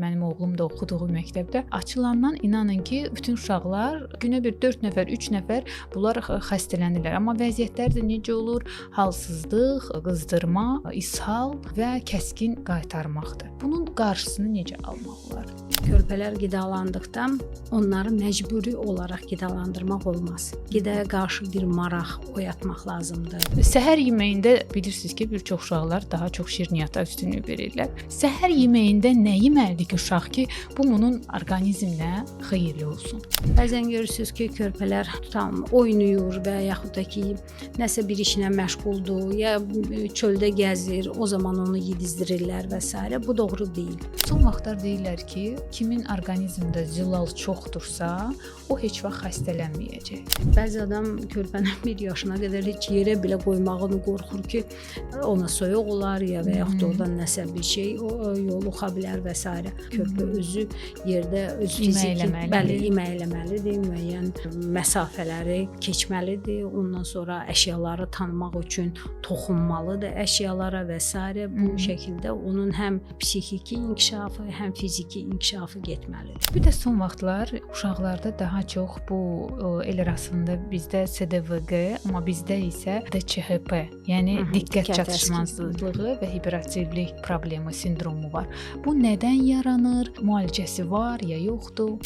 Mənim oğlum da oxuduğu məktəbdə açılandan inanın ki, bütün uşaqlar günə bir 4 nəfər, 3 nəfər bunlar xəstələnirlər. Amma vəziyyətlər də necə olur? Halsızlıq, qızdırma, ishal və kəskin qaytarmaqdır. Bunun qarşısını necə almaq olar? Körpələr qidalandıqda onları məcburi olaraq qidalandırmaq olmaz. Qidaya qarşı bir maraq oyatmaq lazımdır. Səhər yeməyində bilirsiniz ki, bir çox uşaqlar daha çox şirniyyata üstünlük verirlər. Səhər yeməyində nə yeməlidir ki, uşaq ki, bu bunun orqanizminə xeyirli olsun? Bəzən görürsüz ki, körpələr tutalım oynayır və yaxud da ki, nəsə bir işlə məşğuldur, ya çöldə gəzir, o zaman onu yedizdirirlər və s. Bu doğru deyil. Son vaxtlar deyirlər ki, kimin orqanizmində zülal çoxdursa, o heç vaxt xəstələnməyəcək. Bəzi adam körpənin 1 yaşına qədər heç yerə belə qoymağını qorxur ki, ona soyuq olar ya və yaxud da oradan nəsə bir şey yoluxa bilər və s. Körpə özü yerdə öz fiziki, bəli, iməkləməlidir, müəyyən məsafələri keçməlidir. Ondan sonra əşyaları tanımaq üçün toxunmalıdır əşyalara və s. Bu şəkildə onun həm psixiki inkişafı, həm fiziki inkişafı getməlidir. Bir də son vaxtlar uşaqlarda daha çox bu el arasında bizdə SDVQ, amma bizdə isə DÇHP, yəni diqqət çatışmazlığı və hiperaktivlik problemi sindromu var. Bu nədən yaranır? Müalicəsi var ya yoxdur?